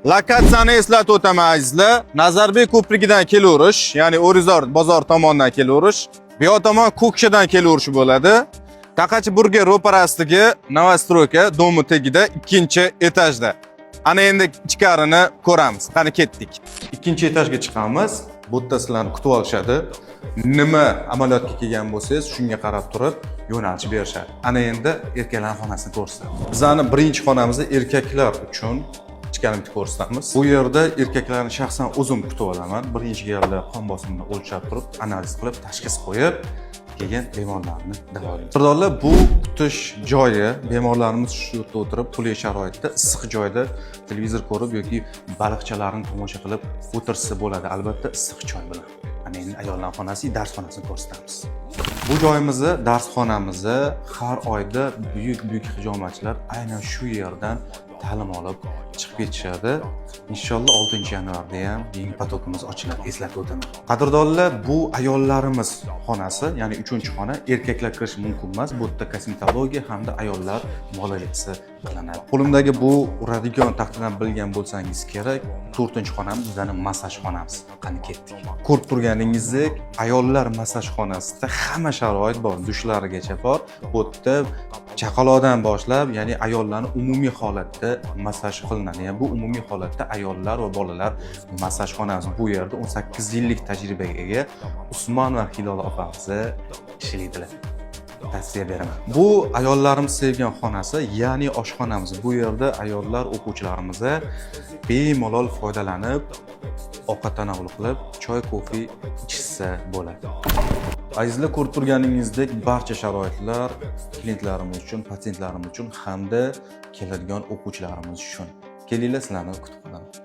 Lokatsiyani eslatib o'taman, azizlar. Nazarbek ko'prigidan kelaverish, ya'ni O'rizor bozor tomondan kelaverish. Bu yoq tomon Ko'kshadan kelaverish bo'ladi. Taqachi burger ro'parasidagi новостройка дом i tagida, ikkinchi etajda. Ana endi ichkarini ko'ramiz. Qani, ketdik. Ikkinchi etajga chiqamiz. Bu yerda sizlarni kutib olishadi. Nima amaliyotga kelgan bo'lsangiz, shunga qarab turib yo'nalish berishadi. Ana endi erkaklar xonasini ko'rsatamiz. Bizani birinchi xonamizda erkaklar uchun ichkarini ko'rsatamiz. Bu yerda erkaklarni shaxsan o'zim kutib olaman. Birinchi galda qon bosimini o'lchab turib, analiz qilib, tashxis qo'yib, keyin bemorlarni davolaymiz. Qadrdonlar, bu kutish joyi, bemorlarimiz shu yerda o'tirib, qulay sharoitda, issiq joyda televizor ko'rib yoki baliqchalarni tomosha qilib o'tirsa bo'ladi. Albatta, issiq choy bilan. Ana endi ayollar xonasi, dars xonasini ko'rsatamiz. Bu joyimizni, dars xonamizni har oyda buyuk-buyuk hijomatchilar aynan shu yerdan ta'lim olib chiqib ketishadi. Inshaalloh, 6 yanvarda ham yangi поток imiz ochiladi, eslatib o'taman. Qadrdonlar, bu ayollarimiz xonasi, ya'ni 3-xona, erkaklar kirishi mumkin emas. Bu yerda kosmetologiya hamda ayollar muolajasi qilinadi. Qo'limdagi bu uradigan taxtadan bilgan bo'lsangiz kerak, 4-xonamiz bizani massaj xonamiz. Qani, ketdik. Ko'rib turganingizdek, ayollar massaj xonasida hamma sharoit bor, dushlarigacha bor. Bu yerda chaqaloqdan boshlab, ya'ni ayollarni umumiy holatda massaj qilinadi. Ya'ni bu umumiy holatda ayollar va bolalar massaj xonasi. Bu yerda 18 yillik tajribaga ega Usmon va Hilola opamiz ishlaydilar. Tavsiya beraman. Bu ayollarimiz sevgan xonasi, ya'ni oshxonamiz. Bu yerda ayollar o'quvchilarimiz bemalol foydalanib, ovqat tanovul qilib, choy, kofe ichishsa bo'ladi. Azizlar, ko'rib turganingizdek, barcha sharoitlar klientlarimiz uchun, patsientlarimiz uchun hamda keladigan o'quvchilarimiz uchun. Kelinglar, sizlarni kutib qolaman.